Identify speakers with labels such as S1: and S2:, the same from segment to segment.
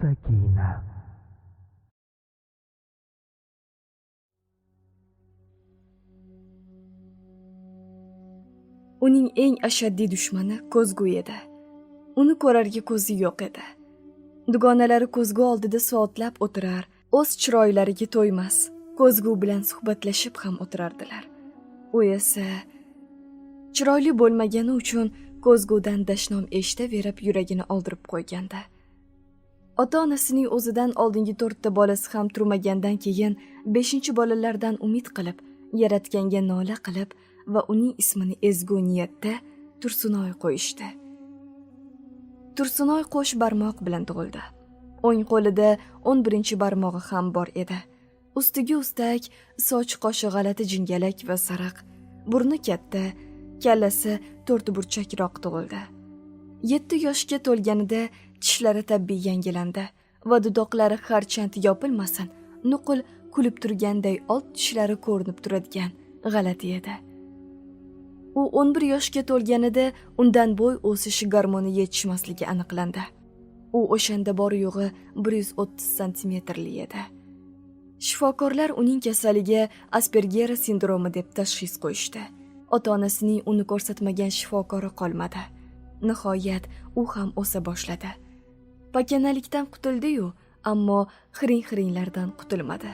S1: Sakina.
S2: Uning eng ashaddiy dushmani ko'zgu edi. Uni ko'rarga ko'zi yo'q edi. Dugonalari ko'zgu oldida soatlab o'tirar, o'z chiroylariga to'ymas, ko'zgu bilan suhbatlashib ham o'tirardilar. U esa chiroyli bo'lmagani uchun ko'zgudan dashnom eshitaverib yuragini oldirib qo'ygandi. Ota-onasining o'zidan oldingi 4 ta bolasi ham turmagandan keyin 5-bolalardan umid qilib, yaratganga nola qilib va uning ismini ezgu niyatda Tursunoy qo'yishdi. Tursunoy qo'sh barmoq bilan tug'ildi. O'ng qo'lida 11-barmog'i ham bor edi. Ustiga ustak, soch qoshi g'alati jingalak va sariq, burni katta, kallasi to'rtburchakroq tug'ildi. 7 yoshga to'lganida tishlari tabiiy yangilandi va dudoqlari harchand yopilmasin, nuqul kulib turganday old tishlari ko'rinib turadigan g'alati edi. U 11 yoshga to'lganida undan bo'y o'sish gormoni yetishmasligi aniqlandi. U o'shanda bor yo'g'i 130 santimetrli edi. Shifokorlar uning kasaliga Asperger sindromi deb tashxis qo'yishdi. Ota-onasining uni ko'rsatmagan shifokori qolmadi. Nihoyat u ham o'sa boshladi. Pakanalikdan qutuldi-yu, ammo xiring-xiringlardan qutulmadi.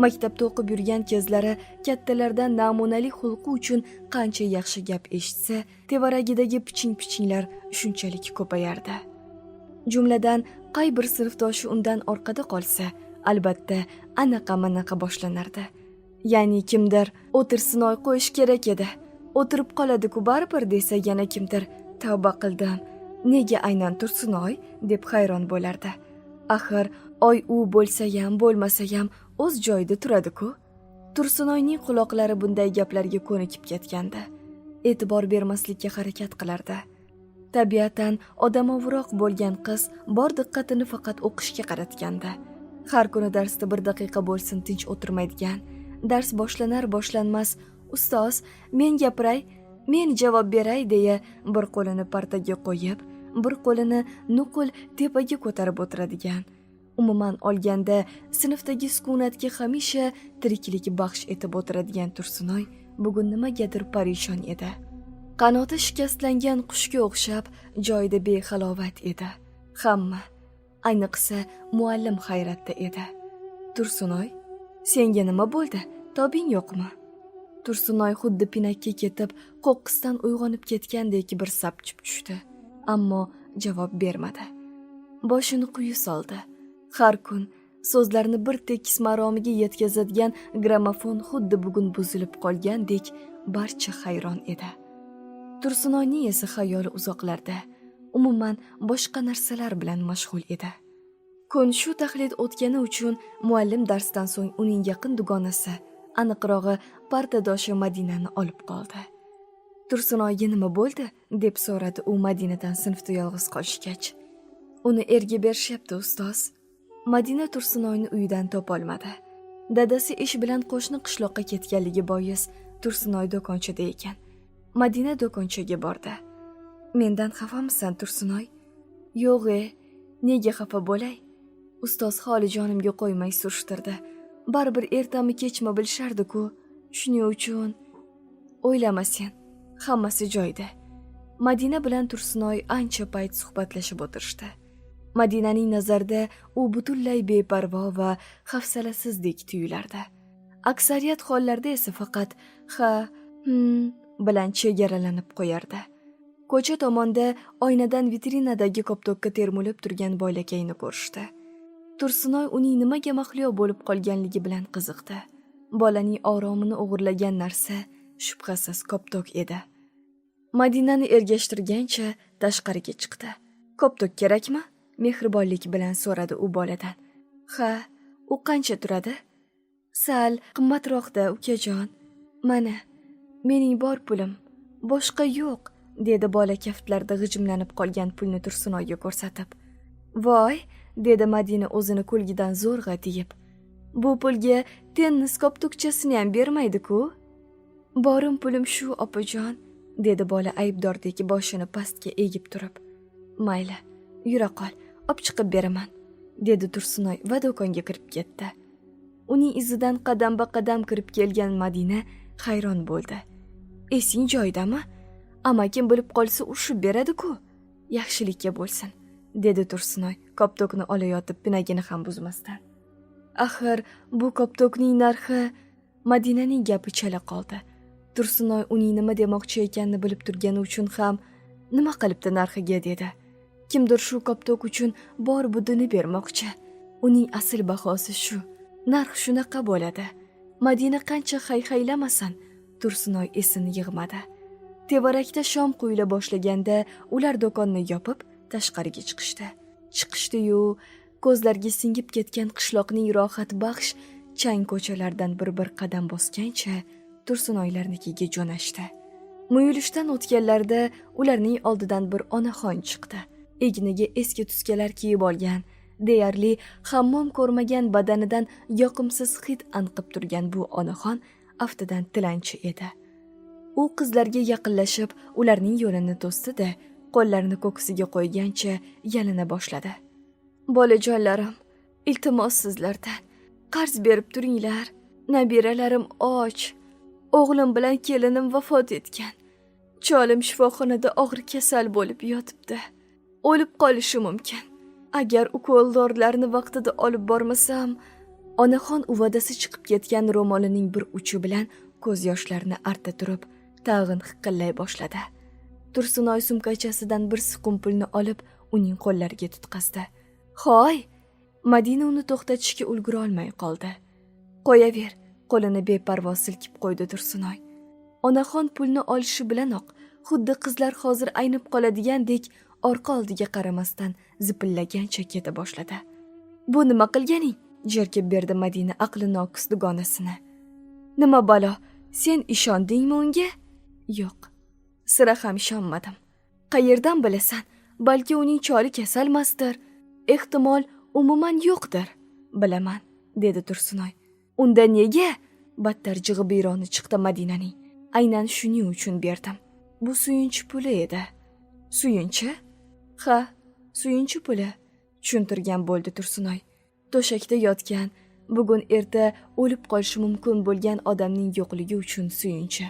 S2: Maktabda o'qib yurgan kezlari kattalardan namunali xulqi uchun qancha yaxshi gap eshitsa, tevaragidagi piching-pichinglar shunchalik ko'payardi. Jumladan, qay bir sinfdoshi undan orqada qolsa, albatta anaqa-manaqa boshlanardi. Ya'ni kimdir o'tirsinoy qo'yish kerak edi, o'tirib qoladi-ku baribir desa, yana kimdir tavba qildim, nega aynan Tursunoy deb hayron bo'lardi. Axir oy u bo'lsa-ham bo'lmasa-ham o'z joyida turadi-ku. Tursunoyning quloqlari bunday gaplarga ko'nikib ketgandi. E'tibor bermaslikka harakat qilardi. Tabiatan odamovroq bo'lgan qiz bor diqqatini faqat o'qishga qaratgandi. Har kuni darsda bir daqiqa bo'lsin tinch o'tirmaydigan, dars boshlanar boshlanmas ustoz men gapiray, men javob beray deya bir qo'lini partaga qo'yib, bir qo'lini nuqul tepaga ko'tarib o'tiradigan. Umuman olganda sinfdagi sukunatga hamisha tiriklik baxsh etib o'tiradigan Tursunoy bugun nimagadir parishon edi. Qanoti shikastlangan qushga o'xshab joyida behalovat edi. Hamma, ayniqsa muallim hayratda edi. Tursunoy, senga nima bo'ldi? Tobing yo'qmi? Tursunoy xuddi pinakka ketib, qo'qqisdan uyg'onib ketgandek bir sapchib tushdi, ammo javob bermadi. Boshini quyi soldi. Har kun so'zlarni bir tekis maromiga yetkazadigan grammofon xuddi bugun buzilib qolgandek barcha hayron edi. Tursunoyning esa xayoli uzoqlarda, umuman boshqa narsalar bilan mashg'ul edi. Kun shu taxlit o'tgani uchun muallim darsdan so'ng uning yaqin dugonasi, aniqrog'i partadoshi Madinani olib qoldi. Tursunoyga nima bo'ldi deb so'radi u Madinadan sinfda yolg'iz qolishgach. Uni erga berishyapti ustoz. Madina Tursunoyni uyidan topolmadi. Dadasi ish bilan qo'shni qishloqqa ketganligi bois Tursunoy do'konchada ekan. Madina do'konchaga bordi. Mendan xafamisan Tursunoy? Yo'q-e, nega xafa bo'lay? Ustoz holi jonimga qo'ymay surishtirdi. Baribir ertami kechmi bilishardi-ku. Shuning uchun o'ylama sen, hammasi joyida. Madina bilan Tursunoy ancha payt suhbatlashib o'tirishdi. Madinaning nazarida u butunlay beparvo va hafsalasizdek tuyulardi. Aksariyat hollarda esa faqat ha, bilan chegaralanib qo'yardi. Ko'cha tomonda oynadan vitrinadagi koptokka termulib turgan bolakayni ko'rishdi. Tursunoy uning nimaga mahliyo bo'lib qolganligi bilan qiziqdi. Bolaning oromini o'g'irlagan narsa shubhasiz koptok edi. Madinani ergashtirgancha tashqariga chiqdi. Koptok kerakmi? Mehribonlik bilan so'radi u boladan. Ha, u qancha turadi? Sal qimmatroqda, ukajon. Mana, mening bor pulim, boshqa yo'q, dedi bola kaftlarda g'ijimlanib qolgan pulni Tursunoyga ko'rsatib. Voy, dedi Madina o'zini kulgidan zo'rg'a tiyib. Bu pulga tennis koptokchasini ham bermaydi-ku. Borim pulim shu, opajon, dedi bola aybdordek boshini pastga egib turib. Mayli, yura qol, olib chiqib beraman. dedi Tursunoy va do'konga kirib ketdi. Uning izidan qadamba-qadam kirib kelgan Madina hayron bo'ldi. Esing joyidami? Amakim bilib qolsa urishib beradi-ku. Yaxshilikka bo'lsin, dedi Tursunoy koptokni olayotib pinagini ham buzmasdan. Axir bu koptokning narxi. Madinaning gapi chala qoldi. Tursunoy uning nima demoqchi ekanini bilib turgani uchun ham nima qilibdi narxiga dedi. Kimdir shu koptok uchun bor budini bermoqchi. Uning asl bahosi shu. Narx shunaqa bo'ladi. Madina qancha hayhaylamasin, Tursunoy esini yig'madi. Tevarakda shom quyila boshlaganda ular do'konni yopib tashqariga chiqishdi. Chiqishdi-yu, ko'zlarga singib ketgan qishloqning rohatbaxsh chang ko'chalaridan bir-bir qadam bosgancha Tursunoylarnikiga jo'nashdi. Muyulishdan o'tganlarida ularning oldidan bir onaxon chiqdi. Egniga eski tuskalar kiyib olgan, deyarli hammom ko'rmagan badanidan yoqimsiz hid anqib turgan bu onaxon aftidan tilanchi edi. U qizlarga yaqinlashib, ularning yo'lini to'sdi-da, qo'llarini ko'ksiga qo'ygancha yalina boshladi. Bolajonlarim, iltimos sizlardan, qarz berib turinglar. Nabiralarim och. O'g'lim bilan kelinim vafot etgan. Cholim shifoxonada og'ir kasal bo'lib yotibdi. O'lib qolishi mumkin. Agar ukol dorilarni vaqtida olib bormasam, onaxon uvadasi chiqib ketgan ro'molining bir uchi bilan ko'z yoshlarini arta turib, tag'in hiqillay boshladi. Tursunoy sumkachasidan bir siqim pulni olib, uning qo'llariga tutqazdi. Hoy! Madina uni to'xtatishga ulgura olmay qoldi. Qo'yaver, qo'lini beparvo silkib qo'ydi Tursunoy. Onaxon pulni olishi bilanoq, xuddi qizlar hozir aynib qoladigandek orqa oldiga qaramasdan zipillagancha keta boshladi. Bu nima qilganing? Jerkib berdi Madina aqli noqis dugonasini. Nima balo, sen ishondingmi unga? Yo'q, sira ham ishonmadim. Qayerdan bilasan? Balki uning choli kasalmasdir. Ehtimol umuman yo'qdir. Bilaman, dedi Tursunoy. Unda nega? Battar jig'i biyroni chiqdi Madinaning. Aynan shuning uchun berdim. Bu suyunchi puli edi. Suyunchi? Ha, suyunchi puli, tushuntirgan bo'ldi Tursunoy. To'shakda yotgan, bugun erta o'lib qolishi mumkin bo'lgan odamning yo'qligi uchun suyunchi.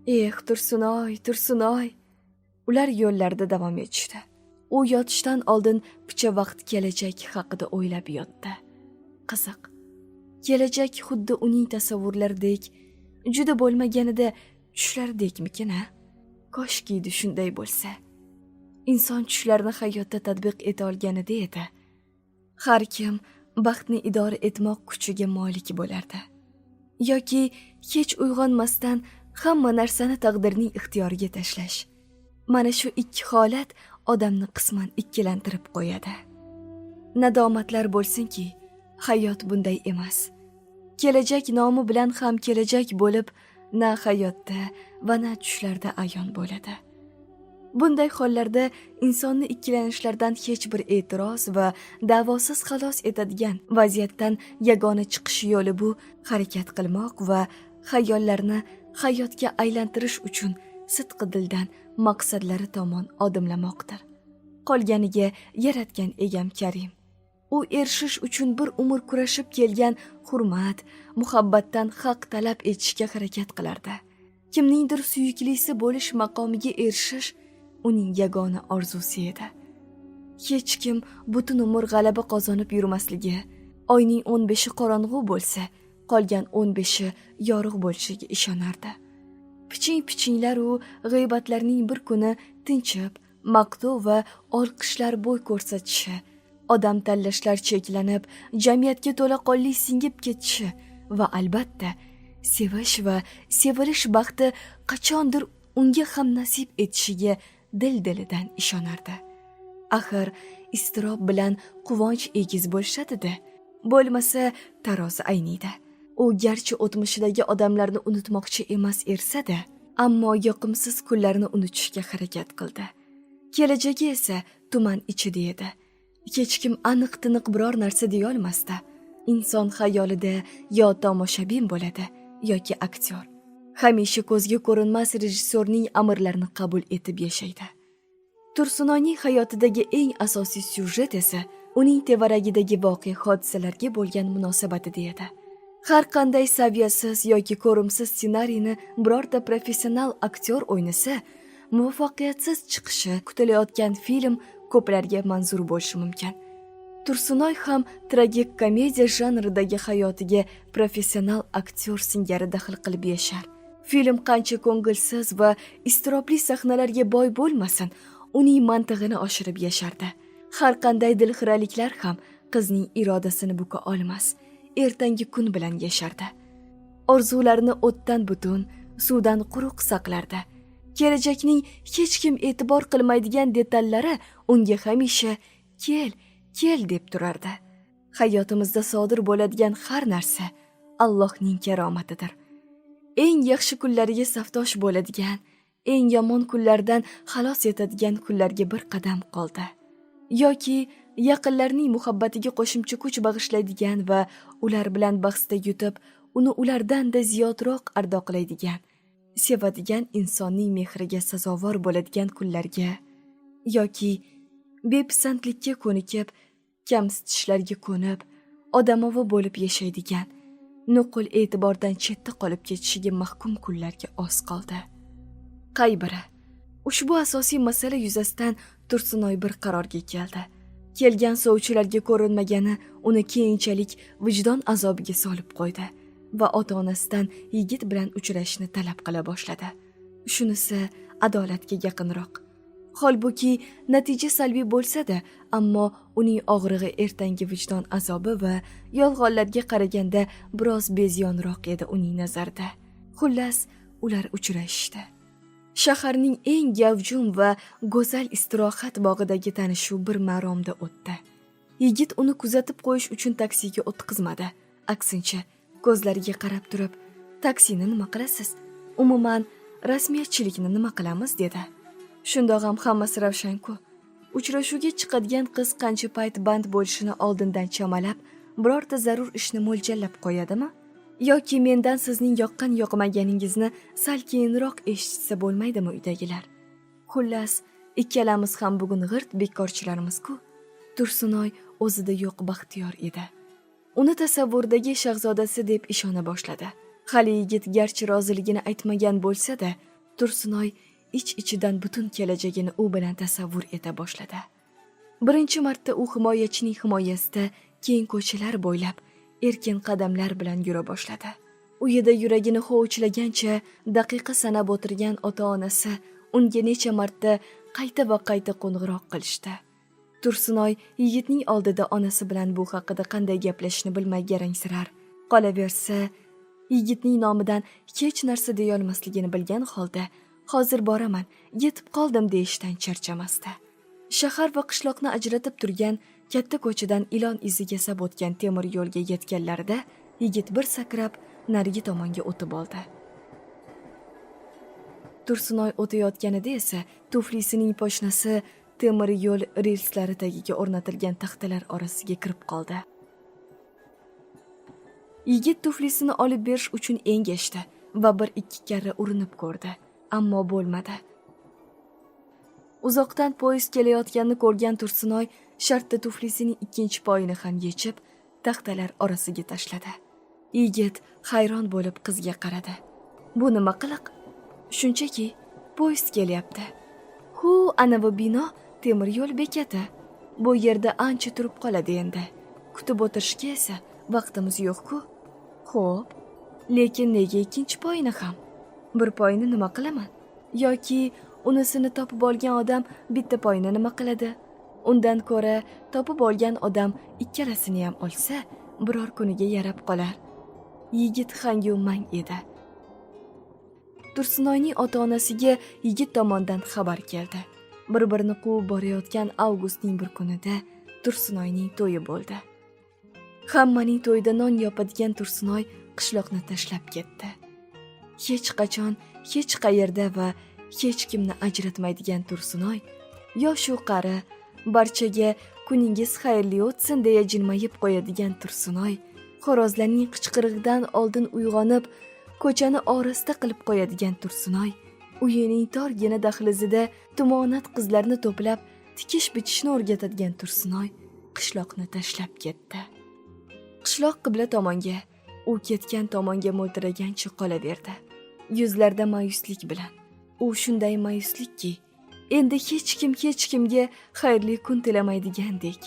S2: Eh, Tursunoy, Tursunoy. Ular yo'llarida davom etishdi. U yotishdan oldin picha vaqt kelajak haqida o'ylab yotdi. Qiziq. Kelajak xuddi uning tasavvurlaridek, juda bo'lmaganida tushlaridekmikin, a? Koshkiydi shunday bo'lsa. Inson tushlarini hayotda tatbiq eta olganida edi. Har kim baxtni idora etmoq kuchiga molik bo'lardi. Yoki hech uyg'onmasdan hamma narsani taqdirning ixtiyoriga tashlash. Mana shu ikki holat odamni qisman ikkilantirib qo'yadi. Nadomatlar bo'lsinki, hayot bunday emas. Kelajak nomi bilan ham kelajak bo'lib, na hayotda va na tushlarda ayon bo'ladi. Bunday hollarda insonni ikkilanishlardan hech bir e'tiroz va da'vosiz xalos etadigan vaziyatdan yagona chiqish yo'li bu harakat qilmoq va xayollarni hayotga aylantirish uchun sidqi dildan maqsadlari tomon odimlamoqdir. Qolganiga yaratgan egam karim. U erishish uchun bir umr kurashib kelgan hurmat, muhabbatdan haq talab etishga harakat qilardi. Kimningdir suyuklisi bo'lish maqomiga erishish uning yagona orzusi edi. Hech kim butun umr g'alaba qozonib yurmasligi, oyning 15i qorong'u bo'lsa, qolgan 15i yorug' bo'lishiga ishonardi. Piching-pichinglar u g'iybatlarning bir kuni tinchib, maqtov va olqishlar bo'y ko'rsatishi, odam tanlashlar cheklanib, jamiyatga to'laqonli singib ketishi va albatta sevish va sevilish baxti qachondir unga ham nasib etishiga dil-dilidan ishonardi. Axir iztirob bilan quvonch egiz bo'lishadi-da, bo'lmasa tarozi ayniydi. U garchi o'tmishidagi odamlarni unutmoqchi emas ersa-da, ammo yoqimsiz kunlarni unutishga harakat qildi. Kelajagi esa tuman ichida edi. Hech kim aniq-tiniq biror narsa deya olmasdi. Inson xayolida yo tomoshabin bo'ladi yoki aktyor. Hamisha ko'zga ko'rinmas rejissyorning amrlarini qabul etib yashaydi. Tursunoyning hayotidagi eng asosiy syujet esa uning tevaragidagi voqea hodisalarga bo'lgan munosabatida edi. Har qanday saviyasiz yoki ko'rimsiz ssenariyni birorta professional aktyor o'ynasa, muvaffaqiyatsiz chiqishi kutilayotgan film ko'plarga manzur bo'lishi mumkin. Tursunoy ham tragik komediya janridagi hayotiga professional aktyor singari daxl qilib yashar. Film qancha ko'ngilsiz va iztirobli sahnalarga boy bo'lmasin, uning mantig'ini oshirib yashardi. Har qanday dilxiraliklar ham qizning irodasini buka olmas, ertangi kun bilan yashardi. Orzularini o'tdan butun, suvdan quruq saqlardi. Kelajakning hech kim e'tibor qilmaydigan detallari unga hamisha kel, kel deb turardi. Hayotimizda sodir bo'ladigan har narsa Allohning karomatidir. Eng yaxshi kunlariga safdosh bo'ladigan, eng yomon kunlardan xalos etadigan kunlarga bir qadam qoldi. Yoki yaqinlarning muhabbatiga qo'shimcha kuch bag'ishlaydigan va ular bilan bahsda yutib, uni ulardan-da ziyodroq ardoqlaydigan, sevadigan insonning mehriga sazovor bo'ladigan kunlarga, yoki bepisandlikka ko'nikib, kamsitishlarga ko'nib, odamovi bo'lib yashaydigan, nuqul e'tibordan chetda qolib ketishiga mahkum kunlarga oz qoldi. Qay biri? Ushbu asosiy masala yuzasidan Tursunoy bir qarorga keldi. Kelgan sovchilarga ko'rinmagani uni keyinchalik vijdon azobiga solib qo'ydi va ota-onasidan yigit bilan uchrashishni talab qila boshladi. Shunisi adolatga yaqinroq. Holbuki natija salbiy bo'lsa-da, ammo uning og'rig'i ertangi vijdon azobi va yolg'onlarga qaraganda biroz beziyonroq edi uning nazarida. Xullas, ular uchrashishdi. Shaharning eng gavjum va go'zal istirohat bog'idagi tanishuv bir maromda o'tdi. Yigit uni kuzatib qo'yish uchun taksiga o'tqizmadi. Aksincha, ko'zlariga qarab turib, "Taksini nima qilasiz? Umuman, rasmiyatchilikni nima qilamiz?" dedi. Shundoq ham hammasi ravshan-ku. Uchrashuvga chiqadigan qiz qancha payt band bo'lishini oldindan chamalab, birorta zarur ishni mo'ljallab qo'yadimi? Yoki mendan sizning yoqqan yoqmaganingizni sal keyinroq eshitsa bo'lmaydimi uydagilar? Xullas, ikkalamiz ham bugun g'irt bekorchilarmiz-ku. Tursunoy o'zida yo'q baxtiyor edi. Uni tasavvurdagi shahzodasi deb ishona boshladi. Hali yigit garchi roziligini aytmagan bo'lsa-da, Tursunoy ich-ichidan butun kelajagini u bilan tasavvur eta boshladi. Birinchi marta u himoyachining himoyasida keng ko'chalar bo'ylab erkin qadamlar bilan yura boshladi. Uyida yuragini hovuchlagancha daqiqa sanab o'tirgan ota-onasi unga necha marta qayta va qayta qo'ng'iroq qilishdi. Tursunoy yigitning oldida onasi bilan bu haqida qanday gaplashishni bilmay garangsirar. Qolaversa, yigitning nomidan hech narsa deya olmasligini bilgan holda, hozir boraman, yetib qoldim deyishdan charchamasdi. Shahar va qishloqni ajratib turgan katta ko'chadan ilon izi yasab o'tgan temir yo'lga yetganlarida yigit bir sakrab narigi tomonga o'tib oldi. Tursunoy o'tayotganida esa tuflisining poshnasi temir yo'l relslari tagiga o'rnatilgan taxtalar orasiga kirib qoldi. Yigit tuflisini olib berish uchun engashdi va bir ikki karra urinib ko'rdi, ammo bo'lmadi. Uzoqdan poyezd kelayotganini ko'rgan Tursunoy shartta tuflisining ikkinchi poyini ham yechib, taxtalar orasiga tashladi. Yigit hayron bo'lib qizga qaradi. Bu nima qiliq? Shunchaki poyezd kelyapti. Hu, anavi bino temir yo'l bekati. Bu yerda ancha turib qoladi endi. Kutib o'tirishga esa vaqtimiz yo'q-ku. Xo'p, lekin nega ikkinchi poyini ham? Bir poyini nima qilaman? Yoki unisini topib olgan odam bitta poyini nima qiladi? Undan ko'ra topib olgan odam ikkalasini ham olsa, biror kuniga yarab qolar. Yigit hangu mang edi. Tursunoyning ota-onasiga yigit tomondan xabar keldi. Bir-birini quvib borayotgan avgustning bir kunida Tursunoyning to'yi bo'ldi. Hammaning to'yida non yopadigan Tursunoy qishloqni tashlab ketdi. Hech qachon, hech qayerda va hech kimni ajratmaydigan Tursunoy yoshu qari, barchaga kuningiz xayrli o'tsin deya jilmayib qo'yadigan Tursunoy, xo'rozlarning qichqirig'idan oldin uyg'onib, ko'chani orasta qilib qo'yadigan Tursunoy, uyining torgina dahlizida tumonat qizlarni to'plab tikish bichishni o'rgatadigan Tursunoy qishloqni tashlab ketdi. Qishloq qibla tomonga, u ketgan tomonga mo'ltiragancha qolaverdi. Yuzlarda ma'yuslik bilan. U shunday ma'yuslikki, endi hech kim hech kimga xayrli kun tilamaydigandek.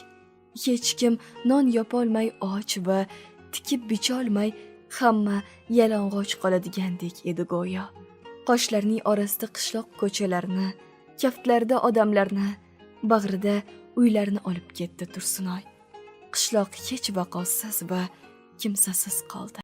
S2: Hech kim non yopolmay och va tikib bicholmay hamma yalang'och qoladigandek edi go'yo. Qoshlarning orasida qishloq ko'chalarini, kaftlarida odamlarni, bag'rida uylarni olib ketdi Tursunoy. Qishloq hech vaqosiz va kimsasiz qoldi.